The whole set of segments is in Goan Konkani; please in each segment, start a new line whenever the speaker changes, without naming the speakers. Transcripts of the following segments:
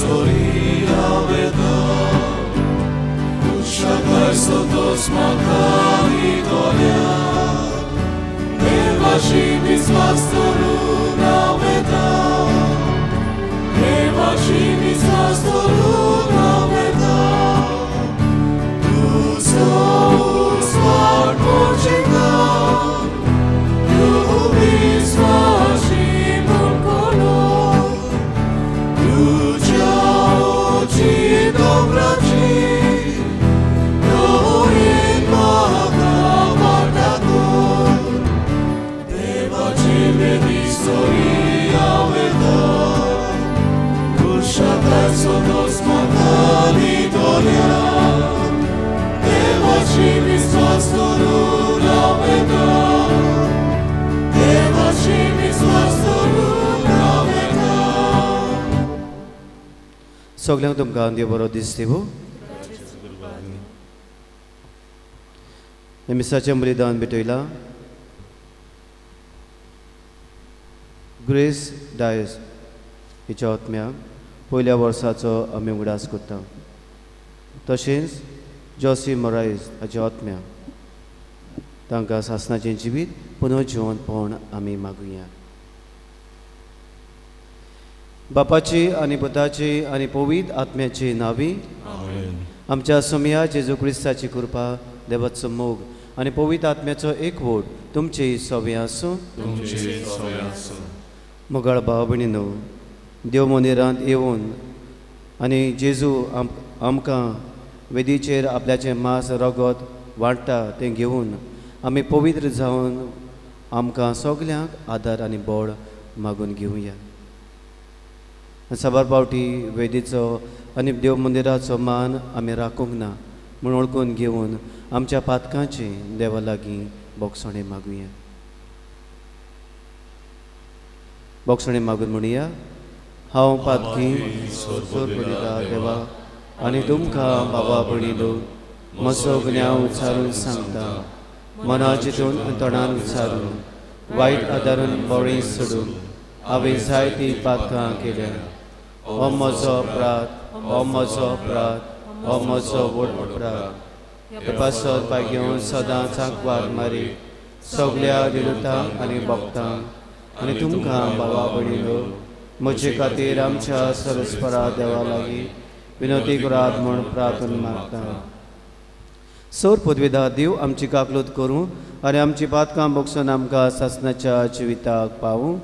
दिसोरी आवेता Sotos matali dolia Devashi visvastoru naveta Devashi visvastoru naveta Tu svar kochika Tu visvashi mulkolo Tu chaochi dobrachi Sotos matali dolia Devashi visvastoru naveta Devashi visvastoru naveta
सगळ्यांक तुमकां देव बरो दीस दिवं. मिसाचें बलिदान भेटयलां ग्रेस डायस हिच्या आत्म्याक पयल्या वर्साचो आमी उगडास करता. तशेंच जोसी मोरायस हाच्या आत्म्याक तांकां सासणाचें जिवीत पुनर्जिवंतपण आमी मागुया. बापाची आनी पुताची आनी पवित्र आत्म्याची नावी आमच्या सोमया जेजू क्रिस्ताची कृपा, देवाचो मोग आनी पवित्र आत्म्याचो एकवट तुमची सवे आसूं. मोगाळ भाव भयणीनो, देव मंदिरांत येवन आनी जेजू आमकां वेदीचेर आपल्याचें मांस रगत वांट्टा तें घेवन आमी पवित्र जावन आमकां सगल्यांक आदार आनी बळ मागून घेवया. साबार पावटी वेदीचो आनी देव मंदिराचो मान आमी राखूंक ना म्हूण वळखून घेवन आमच्या पातकांची देवा लागीं बोगसणें मागुया. बोगसणें मागून म्हणुया, हांव पातकी सोरपुरिता देवा आनी तुमकां बाबा भयणीनो म्हजो गुन्यांव उच्चारून सांगता. मना चिंतून आनी तोंडान उच्चारून वायट आदारून बळी सोडून हांवें जायतीं पातकां केल्या. हो म्हजो अपराध, हो म्हजो अपराध, हो म्हजो व्हड अपराध. हे पासत भाग्योवन सदांच आंकवार मारी सगल्या देवतांक आनी भक्तांक आनी तुमकां बाबा भयणीनो म्हजे खातीर आमच्या सरस्परा देवा लागीं विनोती करात म्हूण प्रार्थना मागता. सोर पदवेदा देव आमची काकलूत करूं आनी आमची पातकां बोगसून आमकां सासणाच्या जिविताक पावूं.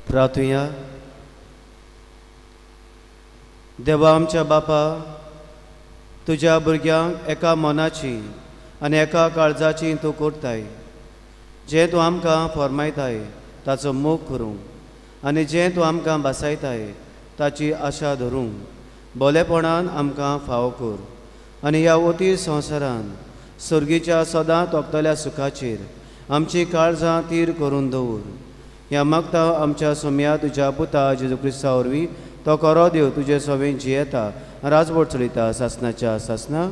प्रार्थुया. देवा आमच्या बापा, तुज्या भुरग्यांक एका मनाची आनी एका काळजाची तूं करताय. जें तूं आमकां फॉर्मायताय ताचो मोग करूंक आनी जें तूं आमकां भासायताय ताची आशा धरूंक बोलेपणान आमकां फावो कर आनी ह्या वती संवसारान सर्गीच्या सदां तोपतल्या सुखाचेर आमची काळजां तीर करून दवर. ह्या मागता आमच्या सोम्या तुज्या पुता जेजू क्रिस्ता वरवीं तो खरो देव तुजे सवें जियेता राजवट चलयता सासणाच्या सासना.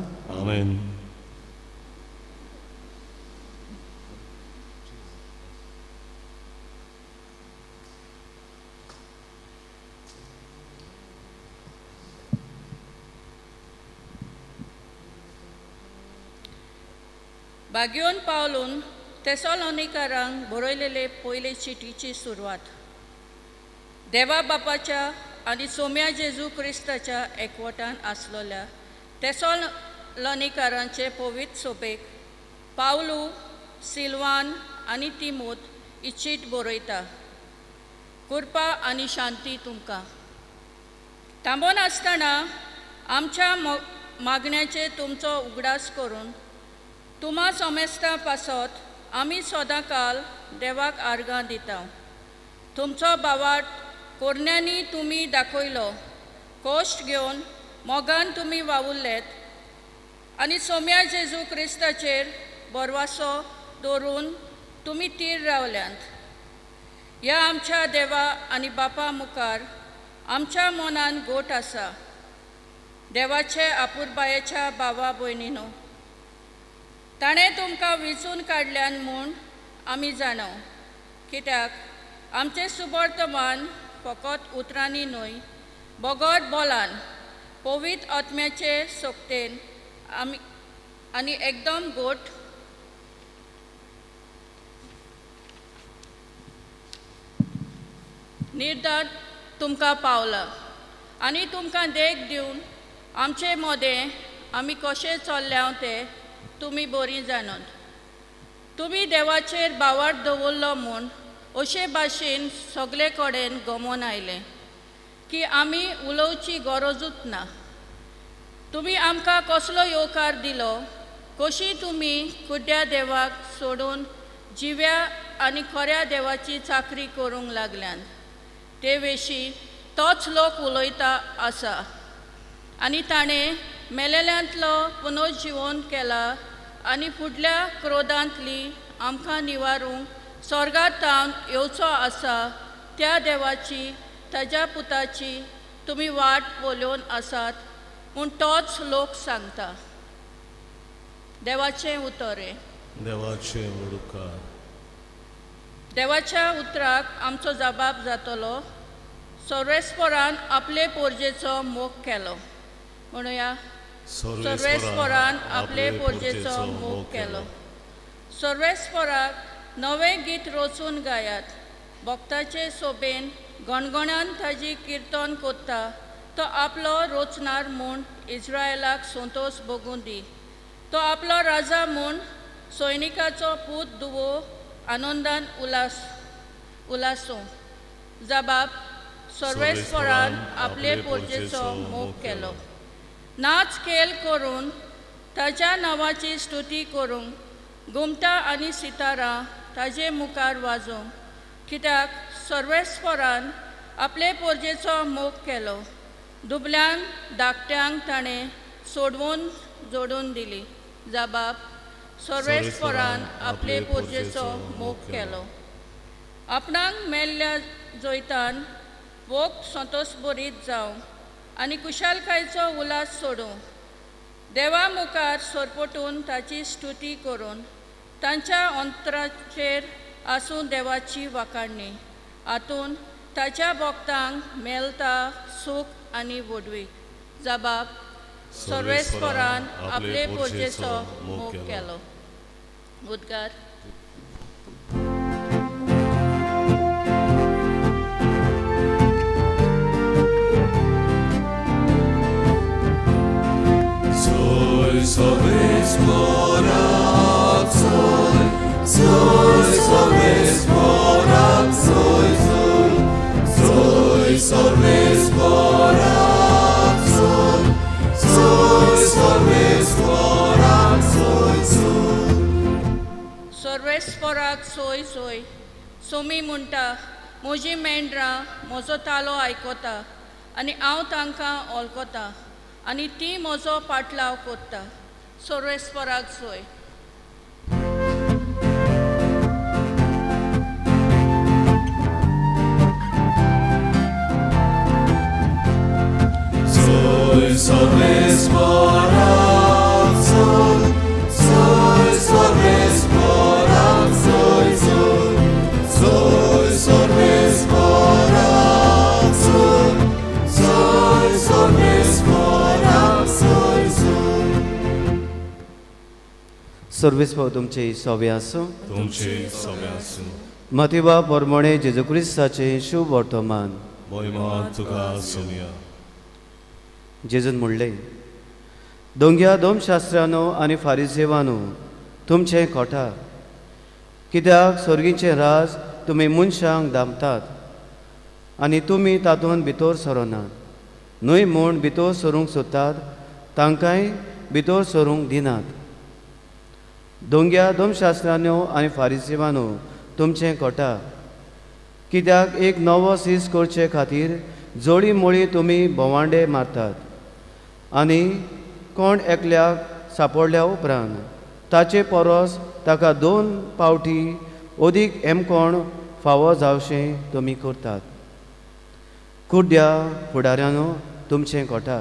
आमेन.
बाग्योन पावलून तेसोलोनिकारांक बरयलेले पयले चिटीची सुरवात. देवा बापाच्या आनी सोम्या जेजू क्रिस्ताच्या एकवटान आसलेल्या तेसोलोनिकारांचे पवित्र सोबेक पावलू, सिल्वान आनी तिमोत ही चीट बरयता. कृपा आनी शांती तुमकां. थांबोन आसतना आमच्या मागण्याचे तुमचो उगडास करून तुमा समेस्तां पासत आमी सदांकाल देवाक आर्गां दिता. तुमचो भावार्थ कोरण्यांनी तुमी दाखयलो, कश्ट घेवन मोगान तुमी वावुरलेत आनी सोम्या जेजू क्रिस्ताचेर भरवासो दवरून तुमी तीर रावल्यांत. ह्या आमच्या देवा आनी बापा मुखार आमच्या मनान गोट आसा. देवाचे आपुरबायेच्या भावा भयणीनो, ताणें तुमकां विंचून काडल्यान म्हूण आमी जाणाव, कित्याक आमचें सुबर्तमान फकत उतरांनी न्हय बगर बोलान पवित्र आत्म्याचे सोकतेन आमी आनी एकदम गोट निर्धार तुमकां पावला आनी तुमकां देख दिवन आमचे मदें आमी कशें चल्ल्या तें तुमी बरीं जाणत. तुमी देवाचेर भावार्थ दवरलो म्हूण अशे भाशेन सगळे कडेन गमोन आयलें की आमी उलोवची गरजूच ना. तुमी आमकां कसलो येवकार दिलो, कशी तुमी कुड्ड्या देवाक सोडून जिव्या आनी खऱ्या देवाची चाकरी करूंक लागल्यान ते विशीं तोच लोक उलयता आसा आनी ताणें मेलेल्यांतलो पुनर्जिवन केला आनी फुडल्या क्रोधांतली आमकां निवारूंक स्वर्गांत तावन येवचो आसा त्या देवाची ताज्या पुताची तुमी वाट पळोवन आसात म्हूण तोच लोक सांगता. देवाचें उतर हें.
देवाचें उपकार.
देवाच्या उतराक आमचो जबाब जातलो. सर्वेस्परान आपले पोरजेचो मोग केलो. म्हणुया, सर्वेस्परान आपले पोरजेचो मोग केलो. सर्वेस्पराक नवें गीत रचून गायात. भक्ताचे सोबेन गणगणान ताजी किर्तन कोत्ता तो आपलो रोचणार म्हूण इस्रायलाक संतोश भोगूं दी. तो आपलो राजा म्हूण सैनिकाचो पूत दुवो आनंदान उलास उलासूं. जबाब, सर्वेस्परान आपले पोरजेचो मोग केलो. नाच खेळ करून ताज्या नांवाची स्तुती करूंक घुमटां आनी सितारां ताजे मुखार वाजोवंक, कित्याक सर्वेस्परान आपले पोरजेचो मोग केलो. दुबल्यांक धाकट्यांक ताणें सोडवून जोडून दिली. जबाब, सर्वेस्परान आपले पोरजेचो मोग केलो. आपणाक मेल्ल्या जैतान वोग संतोशभरीत जावं आनी कुशालकायेचो उल्हास सोडूं. देवा मुखार सरपटून ताची स्तुती करून तांच्या अंतराचेर आसूं देवाची वाखाणणी. हातून ताच्या भक्तांक मेळटा सूख आनी व्हडवीक. जबाब, सर्वेस्परान आपले पोरजेचो मोग केलो. उद्गार.
Soy soy soy soy soy soy soy
सर्वेस्पराक सोय सोय. सोमी म्हणटा, म्हजी मेंढरां म्हजो तालो आयकता आनी हांव तांकां वळखता आनी ती म्हजो पाटलाव कोत्ता. सर्वेस्पराक सोय.
Soy सर्वेस्पराक सोय soy सर्वेस्पराक सोय सोय soy सर्वेस्पराक सोय soy सर्वेस्पराक सोय सोय.
सर्वेस्पर तुमचे सवे आसूं.
तुमचे सवे आसूं.
मातेवा परमणे जेजू क्रिस्ताचें शुभ वर्तमान.
महिमा तुका सोमया.
जेजून म्हणलें, दोंग्या दोमशास्त्रानो आनी फारिजेवानो, तुमचें खोटा, कित्याक सर्गीचें राज तुमी मनशांक दामतात आनी तुमी तातूंत भितर सरनात, न्हय म्हूण भितर सरूंक सोदतात तांकांय भितर सरूंक दिनात. दोंग्या दोमशास्त्रानो आनी फारिजेवानो, तुमचें खोटा, कित्याक एक नवो सीस करचे खातीर जोडी मोळी तुमी भोवांडे मारतात आनी कोण एकल्याक सापडल्या उपरांत ताचे परस ताका 2 पावटी अदीक एमकोण फावो जावशें तुमी करतात. कुड्ड्या फुडाऱ्यानो, तुमचें खोटा,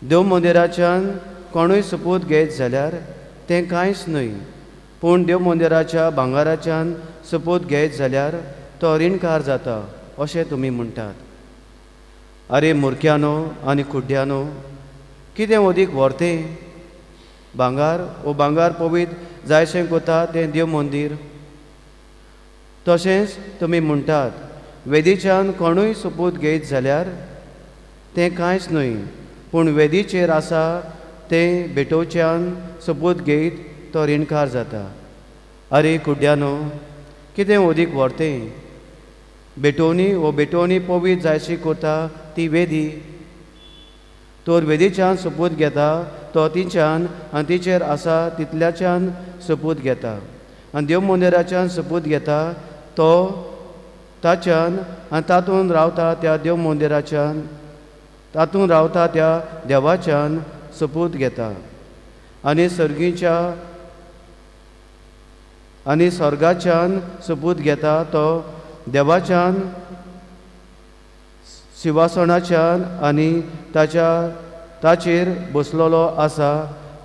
देव मंदिराच्यान कोणूय सोपूत घेत जाल्यार तें कांयच न्हय, पूण देव मंदिराच्या भांगाराच्यान सोपूत घेत जाल्यार तो रिणकार जाता अशें तुमी म्हणटात. आरे मुरक्यानो आनी कुड्ड्यानो, कितें अदीक व्हरतें, भांगार वो भांगार पवित्र जायशें कोता तें देव मंदीर? तशेंच तुमी म्हणटात, वेदीच्यान कोणूय सोपूत घेत जाल्यार तें कांयच न्हय, पूण वेदीचेर आसा तें भेटोवच्यान सोपूत घेत तो रिणकार जाता. आरे कुड्ड्यानो, कितें अदीक व्हरतें, भेटोवणी वो भेटोवणी पवित्र जायशी कोता ती वेदी? तर वेदीच्यान सोपूत घेता तो तिच्यान आनी तिचेर आसा तितल्याच्यान सोपूत घेता, आनी देव मंदिराच्यान सोपूत घेता तो ताच्यान आनी तातूंत रावता त्या देव मंदिराच्यान, तातूंत रावता त्या देवाच्यान सोपूत घेता. आनी सर्गीच्या आनी स्वर्गाच्यान सोपूत घेता तो देवाच्यान, शिवासणाच्यान आनी ताच्या ताचेर बसलेलो आसा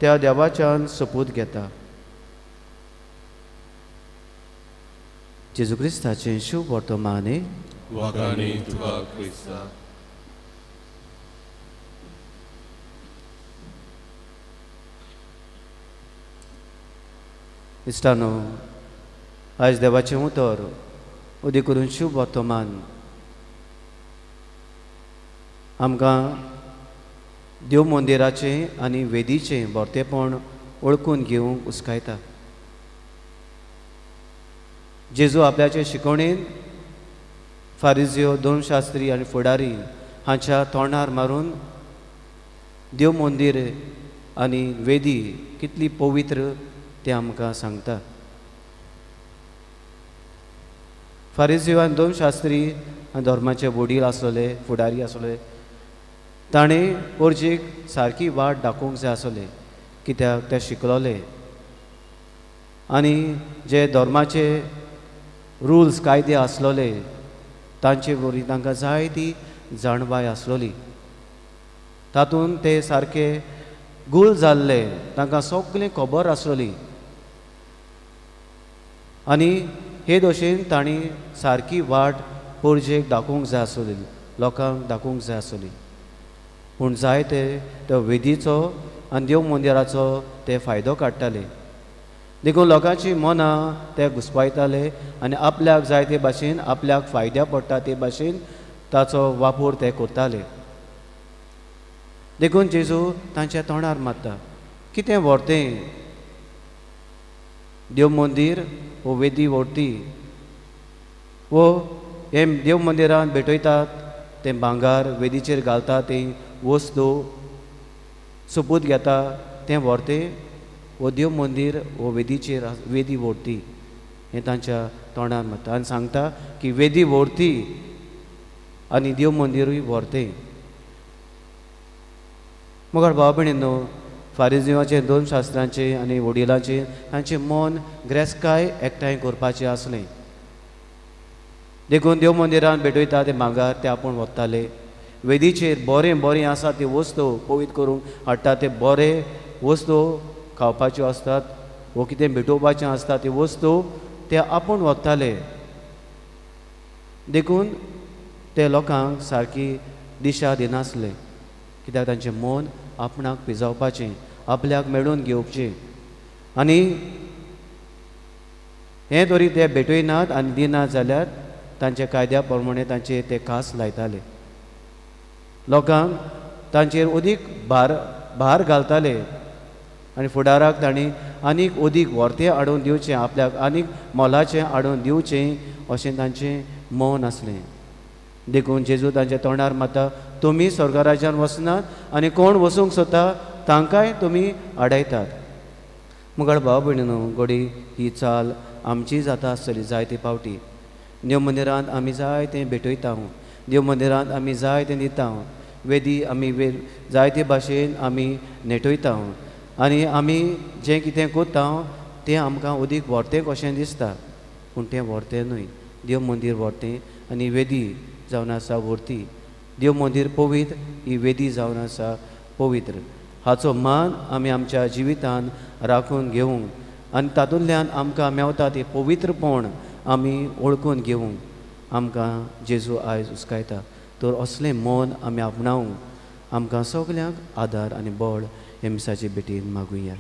त्या देवाच्यान सोपूत घेता. जेजू क्रिस्ताचें शुभ वर्तमाने.
वागाणी तुका क्रिस्ता.
इश्टानो, आयज देवाचें उतर उदी करून शुभ वर्तमान आमकां देव मंदिराचें आनी वेदीचें भरतेपण वळखून घेवंक उस्कायता. जेजू आपल्याचे शिकवणेन फारिजियो, धर्मशास्त्री आनी फुडारी हांच्या तोंडार मारून देव मंदीर आनी वेदी कितली पवित्र तें आमकां सांगता. फारिजियो आनी धर्मशास्त्री आनी धर्माचे वडील आसलेले, फुडारी आसले, ताणें परजेक सारकी वाट दाखोवंक जाय आसले, कित्याक ते शिकलोले आनी जे धर्माचे रुल्स कायदे आसलोले तांचे वरवीं तांकां जायती जाणवाय आसलोली. तातूंत ते सारके गुल जाल्ले, तांकां सगळें खबर आसलोली आनी हे दशेन तांणी सारकी वाट परजेक दाखोवंक जाय आसली, लोकांक दाखोवंक जाय आसली. पूण जायते त्या वेदीचो आनी देव मंदिराचो ते फायदो काडटाले, देखून लोकांची मनां ते घुसपायताले आनी आपल्याक जाय ते भाशेन, आपल्याक फायद्या पडटा ते भाशेन ताचो वापर ते करताले. देखून जेजू तांच्या तोंडार मारता, कितें व्हरतें, देव मंदीर वो वेदी व्हरती, वो हे देव मंदिरान भेटयतात तें भांगार, वेदीचेर घालता तें वस्तू, सोपूत घेता तें व्हरतें, वो देव मंदीर वो वेदीचेर वेदी व्हरती, हें तांच्या तोंडार मारता आनी सांगता की वेदी व्हरती आनी देव मंदिरूय व्हरतें. मगर भाव भयणींनो, फारिजिवाचें, दोन शास्त्रांचें आनी वडिलांचें तांचें मन ग्रेसकाय एकठांय करपाचें आसलें, देखून देव मंदिरान भेटयता ते भांगार ते आपूण वताले, वेदीचेर बरें बरें आसा त्यो वस्तू पवित्र करूंक हाडटा, ते बरे वस्तू खावपाच्यो आसतात वो कितें भेटोवपाचें आसता त्यो वस्तू ते आपूण वताले, देखून ते लोकांक सारकी दिशा दिनासले, कित्याक तांचें मन आपणाक पिजावपाचें, आपल्याक मेळून घेवचें आनी हें तरी ते भेटयनात आनी दिनात जाल्यार तांच्या कायद्या प्रमाणे तांचे ते खास लायताले, लोकांक तांचेर अदीक भार भार घालताले आनी फुडाराक तांणी आनीक अदीक व्हरतें हाडून दिवचें, आपल्याक आनीक मोलाचें हाडून दिवचें अशें तांचें मन आसलें. देखून जेजू तांच्या तोंडार मारता, तुमी स्वर्गराज्यान वचनात आनी कोण वचूंक सोदता तांकांय तुमी आडायतात. मुगाळ भाव भयणीनो, घडी ही चाल आमची जाता आसतली जायते फावटी. देव मंदिरांत आमी जायतें भेटयता, देव मंदिरांत आमी जायतें दिता, वेदी आमी जायते भाशेन आमी नेटयता आनी आमी जें कितें करता तें आमकां अदीक व्हरतें कशें दिसता, पूण तें व्हरतें न्हय. देव मंदीर व्हरतें आनी वेदी जावन आसा व्हरती. देव मंदीर पवित्र, ही वेदी जावन आसा पवित्र. हाचो मान आमी आमच्या जिवितान राखून घेवंक आनी तातूंतल्यान आमकां मेवता तें पवित्रपण आमी वळखून घेवंक आमकां जेजू आयज उस्कायता. तर असलें मन आमी आपणावंक आमकां सगल्यांक आदार आनी बळ हे मिसाचे भेटीन मागुया.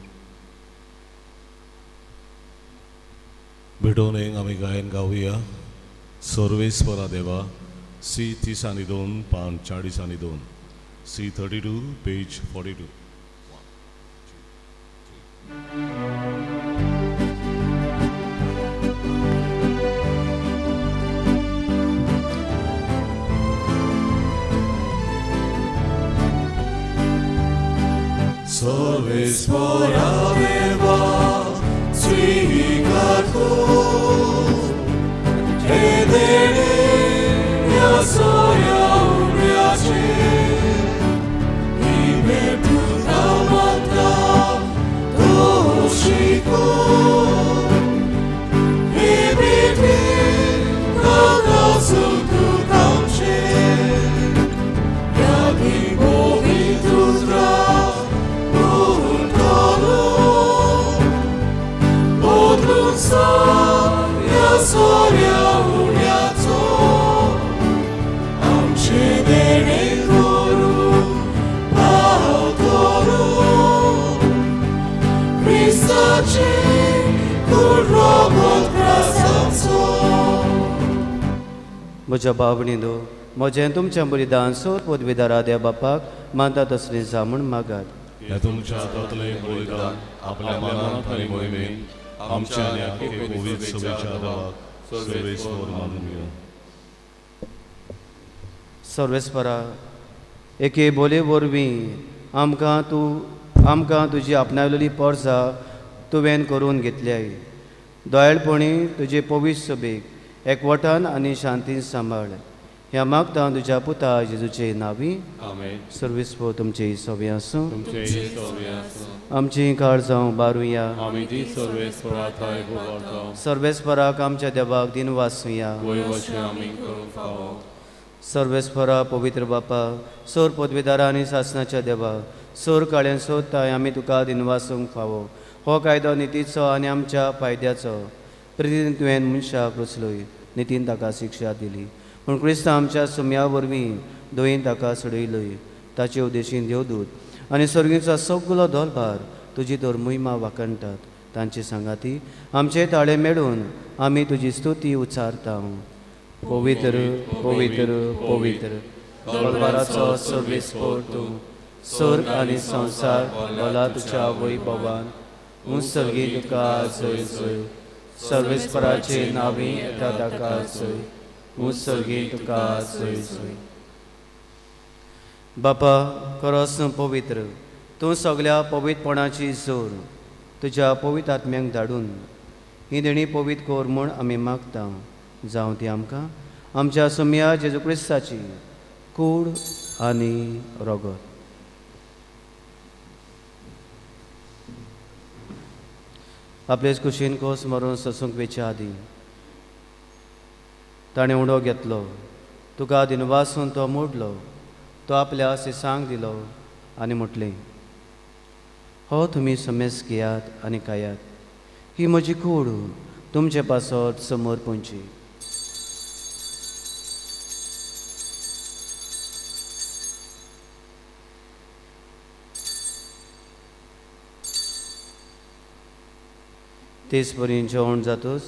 भेटोवन आमी गायन गावया सर्वेस्परा देवा, सी 32 पान 42, सी 32 पेज 42.
सर्वेस्परा देवा स्वीकारतो हे देणे ह्या सोऱ्या उम्र्याचे ही भेट तुका मागता तो शिको हे भेटीन काकासून तुका आमचे ह्या पवित्र
म्हज्या भावणीनो, म्हजें तुमच्या बलिदान सोर पदवीदारा देव बापाक मानता तसलें जा म्हूण मागात.
ह्या तुमच्या हातांतलें बलिदान आपल्या मनांत आनी मोहिमेन आमच्या आनी आख्खे पवित्र सभेच्या देवाक सर्वेस्पर मानून घेवं.
सर्वेस्परा, एके बोले वरवीं आमकां तुजी आपणायलेली पोरसां तुवें करून घेतल्याय. दयाळपणी तुजे पवित्र सभेक एकवटान आनी शांतीन सांबाळ. ह्या मागता तुज्या पुता जेजूचे नांवी. सर्वेस्पर तुमचे सवे आसूं. आमची काळजां बारुया. सर्वेस्पराक आमच्या देवाक दिनवासुया. सर्वेस्परा पवित्र बापा, सोर पदवीदारा आनी सासनाच्या देवा, सोर काळ्यान सोदताय आमी तुका दिनवासूंक फावो. हो कायदो नितीचो आनी आमच्या फायद्याचो. प्रतिदिन तुवें मनशाक रचलोय, नितीन ताका शिक्षा दिली, पूण क्रिस्त आमच्या सुम्या वरवीं दयेन ताका सोडयलोय. ताचे उद्देशीन देवदूत आनी सर्गीचो सगलो दोलभार तुजी तर महिमा वाखणटात. तांचे सांगाती आमचे ताळे मेळून आमी तुजी स्तुती उच्चारता. पवित्र पवित्र पवित्र दोलभाराचो सर्वेस्पर तूं, स्वर्ग आनी संवसार भला तुज्या वैभवान. सर्गी तुका जय जय. सर्वेस्पराचे नांवी येता ताका जय. सर्गी तुका जय जय. बापा खरोच पवित्र तूं, सगल्या पवित्रपणाची जोर तुज्या पवित्र आत्म्यांक धाडून ही देणी पवित्र कर म्हूण आमी मागता. जावं ती आमकां आमच्या सोम्या जेजू क्रिस्ताची कूड आनी रगत. आपलेच कुशीन कोस मरून सोसूंक वेच्या आदीं ताणें उडो घेतलो, तुका दिनवासून तो मोडलो, तो आपल्या सिसांक दिलो आनी म्हटलें, हो तुमी समेस घेयात आनी खायात, ही म्हजी कूड तुमचे पासत समोर पोंची. तेच परी जेवण जातूच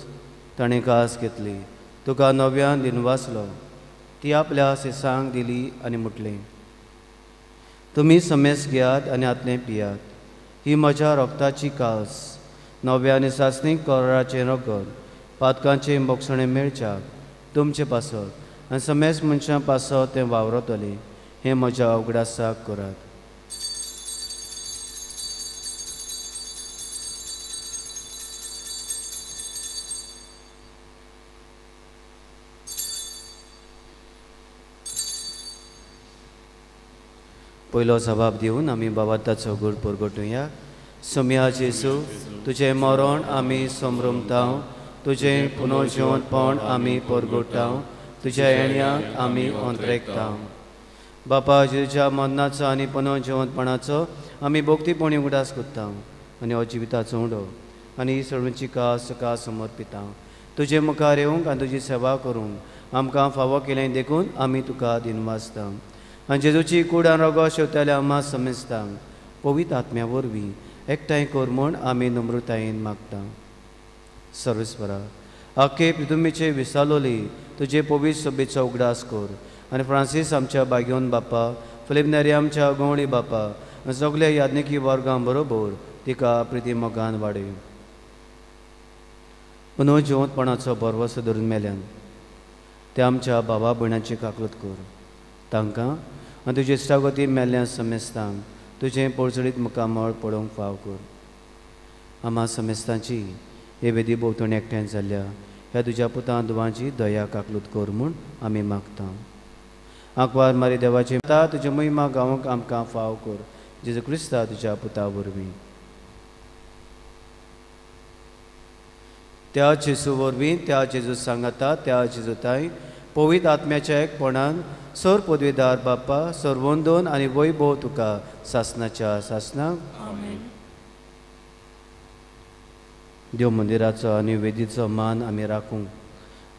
ताणें कास घेतली, तुका नव्यान दिनवासलो, ती आपल्या सिसांक दिली आनी म्हटलें, तुमी समेस घेयात आनी हातलें पियात. ही म्हज्या रोगताची कास, नव्या आनी सासणीक कराराचें रगत, पातकांचें बोगसणें मेळच्याक तुमचे पासत आनी समेस मनशां पासत तें वावरतलें. हें म्हज्या उगडासाक करात. पयलो जबाब दिवन आमी बाबाताचो गूण परगटुया. सोम्या जेजू, तुजें मरण आमी समरमता, तुजें पुनर्जिवंतपण आमी परगटां, तुज्या येण्याक आमी अंतरेकता. बापा, जेजूच्या मरणाचो आनी पुनर्जिवंतपणाचो आमी भक्तीपणी उगडास करता आनी हो जिविताचो उडो आनी ही सगळ्यांची कास तुका समर्पिता. तुजे मुखार येवंक आनी तुजी सेवा करूंक आमकां फावो केलें देखून आमी तुका दिनवासता. आनी जेजूची कूड आनी रगत शेवतल्या आम्हा समेस्तांक पवित्र आत्म्या वरवीं एकठांय कर म्हूण आमी नम्रतायेन मागता. सर्वेस्परा, आखे पृथुमीचे विसालोली तुजे पवित्र सभेचो उगडास कर आनी फ्रांसीस आमच्या बागेवन बापा, फिलीप नेरी आमच्या गवळी बापा आनी सगल्या याज्ञिकी वर्गां बरोबर तिका प्रिती मोगान वाडय. पुनः जिवंतपणाचो भरवसो धरून मेल्यान ते आमच्या बाबा भयणाची काकलूत कर. तांकां आनी तुजे इश्टागती मेल्ल्या समेस्तांक तुजें पोळचडीत मुखामळ पळोवंक फाव कर. आमा समेस्तांची हे वेदी भोंवतणी एकठांय जाल्ल्या ह्या तुज्या पुतां दुवांची दया काकलूत कर म्हूण आमी मागता. आंकवार मारी देवाची तुजे महिमा गावंक आमकां फाव कर, जेजू क्रिस्ता तुज्या पुता वरवीं. त्या जेजू वरवीं, त्या जेजू सांगाता, त्या जेजू ताई पवित्र आत्म्याच्या एकपणान सर पदवीदार बाप्पा सर्वंदोन आनी वैभव तुका सासनाच्या सासनाक. देव मंदिराचो आनी वेदीचो मान आमी राखूंक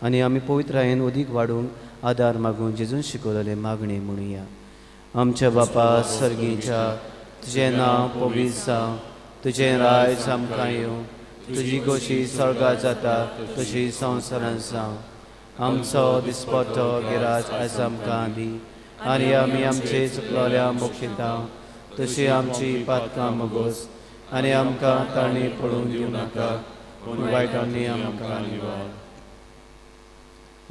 आनी आमी पवित्रायेन उदीक वाडूंक आदार मागून जेजून शिकवलेले मागणी म्हणुया. आमच्या बापा सर्गीच्या, तुजें नांव पवित्र जावं, तुजें रायज आमकां येवं, तुजी गोशी स्वर्गात जाता तशी संवसारांत जावं. आमचो दिसपट्टो गिराज आयज आमकां दी आनी आमी आमचे चुकलोल्या मोक्षिता तशी आमची पातकां मोगोस आनी आमकां ताणी पडून दिवं नाका, पूण वायटांनी आमकां निवार.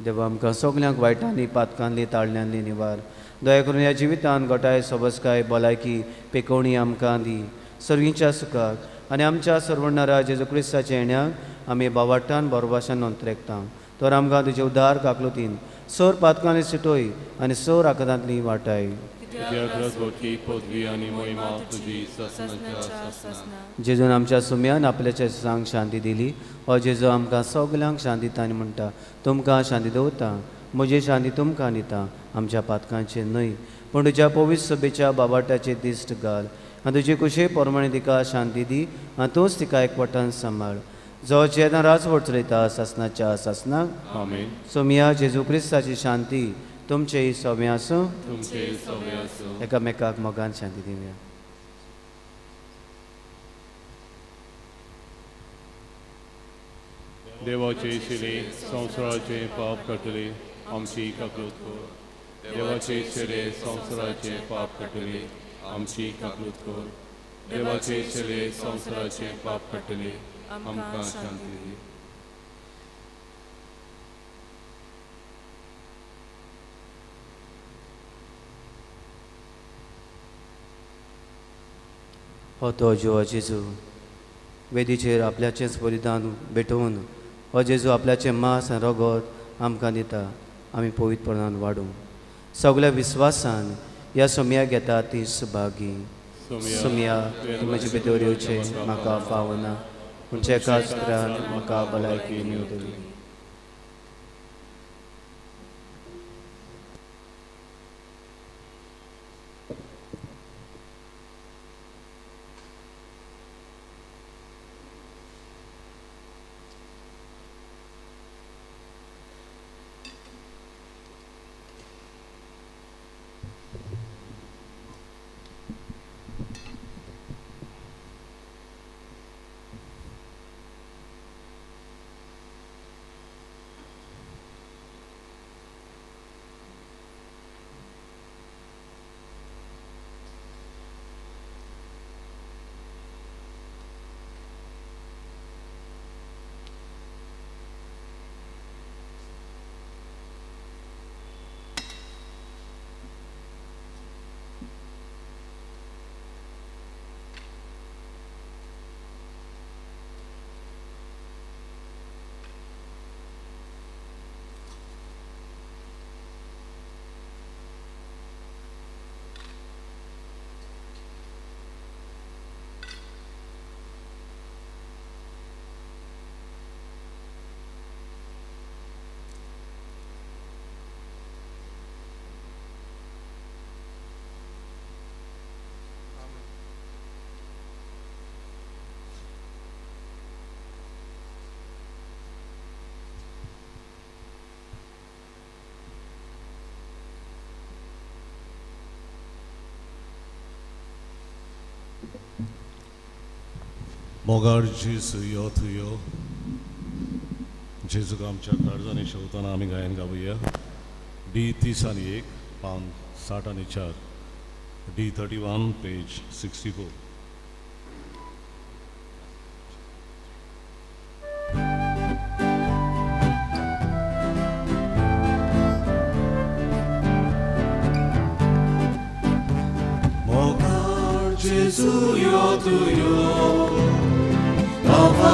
देवा, आमकां सगल्यांक वायटांनी पातकांनी ताळण्यांनी निवार. दया करून ह्या जिवितान घटाय, सोबसकाय, भलायकी, पेकोवणी आमकां दी. सर्वींच्या सुखाक आनी आमच्या सर्वणारा जेजू क्रिस्ताच्या येण्याक आमी बावाटान बरवाशान अंतरेकता. तर आमकां तुजे उदार काकलुतीन सोर पातकांनी सुटोय आनी सोर आकारांतली वाटाय. जेजून आमच्या सुम्यान आपल्याच्या सांग शांती दिली. हो जेजू आमकां सगल्यांक शांती दिता आनी म्हणटा, तुमकां शांती दवरता, म्हजी शांती तुमकां दिता, आमच्या पातकांचेर न्हय पूण तुज्या पवित्र सभेच्या बाबाटाचे दिश्ट घाल आनी तुजे कुशे प्रमाणे तिका शांती दी आनी तूंच तिका एकवटान सांबाळ, जो जेन्ना राजवट चलयता सासनाच्या सासनाक.
आमेन.
सोमिया जेजू क्रिस्ताची शांती तुमचेय सौम्य आसूं. एकामेकाक मोगान शांती दिवया.
देवाचे शिले संवसाराचे पाप काडटले आमची काकलूत कर. देवाचे शिले संवसाराचे पाप काडटले आमची काकलूत कर. देवाचे शिले संवसाराचे पाप काडटले आमकां शांती दी.
हो तो जिवा जेजू वेदीचेर आपल्याचेंच बलिदान भेटोवन हो जेजू आपल्याचें मांस आनी रगत आमकां दिता. आमी पवित्रपणान वाडूं. सगल्या विस्वासान ह्या सोमया घेता ती सुभागी. सोमया, म्हजे भितर येवचें म्हाका फावना, पूण एकाच उपरांत म्हाका भलायकी मेळटली.
मोगाळ जेजू यो तूं यो. जेजूक आमच्या काळजांनी शेवतना आमी गायन गावया. डी 31 पान 64, D 31 page 64. मोगाळ जेजू यो तूं यो, बाबा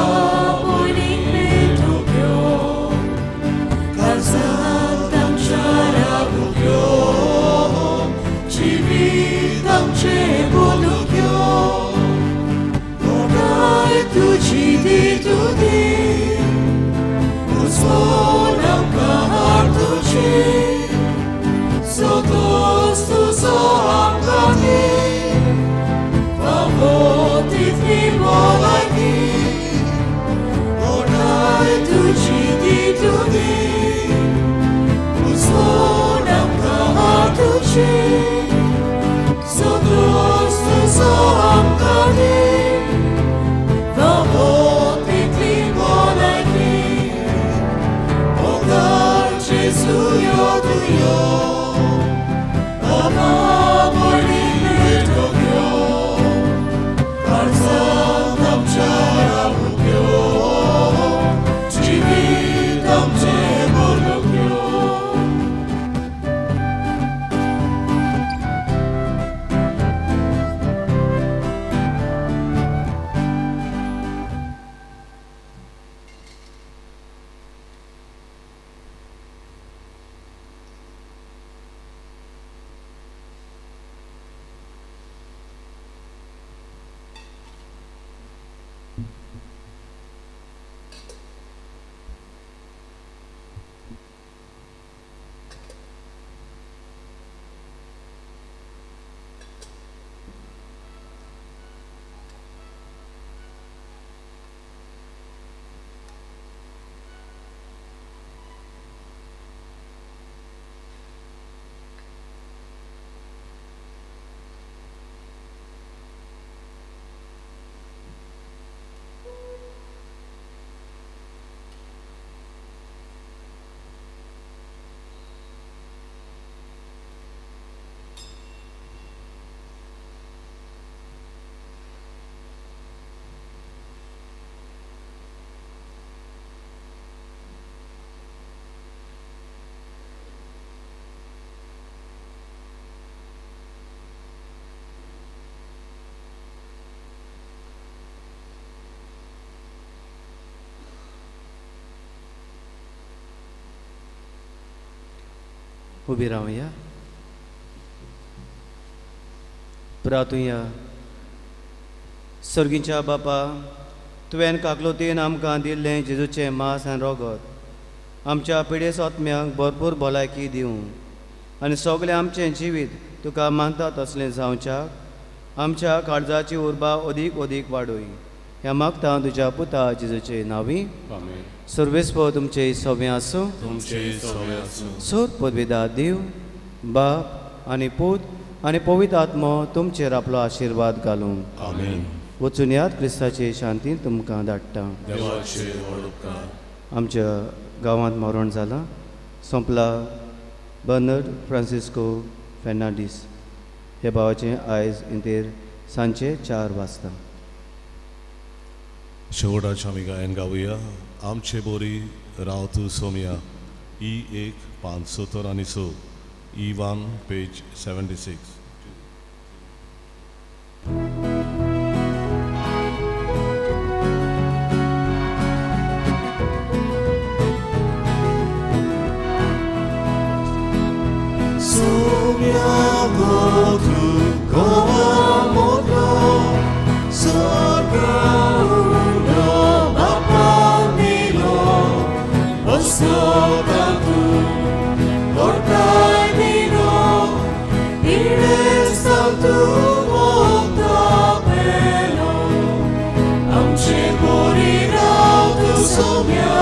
पयलीं पेटोवप्यो, काळजांत आमच्या रावप्यो, जिवीत आमचें बदलप्यो, मोगाय तुजी दी तूं दी, उजवाड आमकां हाड तुजी, सोदोस तुजो आमकां दी, फावो तितली भलायकी, मोगाय तुजी दी तूं दी, उजवाड आमकां हाड तुजी, सोदोस तुजो आमकां दी, फावो तितली भलायकी, मोगाळ जेजू यो तूं यो, बाबा पयलीं पेटोवप्यो, काळजांत आमच्या रावप्यो, जिवीत आमचें बदलप्यो.
उबी रावया. प्रातुया. सर्गीच्या बापा, तुवें काकलोतीन आमकां दिल्लें जेजूचें मांस आनी रोगत आमच्या पिडेस्त आत्म्यांक भरपूर भलायकी दिवं आनी सगळें आमचें जिवीत तुका मानता तसलें जावच्याक आमच्या काळजाची उर्बा अदीक अदीक वाडय. ह्या मागता तुज्या पुता जेजूचे नांवी.
आमेन.
सर्वेस्पर तुमचे सवे आसूं.
तुमचे सवे आसूं.
सोर पदवेदा देव बाप आनी पूत आनी पवित्र आत्मो तुमचेर आपलो आशिर्वाद घालूं.
आमेन.
वचून याद क्रिस्ताचे शांतीन तुमकां धाडटा.
देवाचे व्हड उपकार.
आमच्या गांवांत मरण जालां. सोंपला बर्नर्ड फ्रांसिस्को फेर्नांडीस हे भावाचें आयज इंतेर सांजचे 4 वाजता.
शेवटाचें आमी गायन गावया. आमचे बोरी राव तूं सोमया, ई 1 पान 76, ई 1 पेज 76.
सोम्या गो तूं गोवा मोगो, स्वर्गा उडो बापा निलो, बसोता तूं कोर्ताय निलो, पिडेस्तां तूं मोगता पेलो, आमचे बोरी राव तूं सोम्या,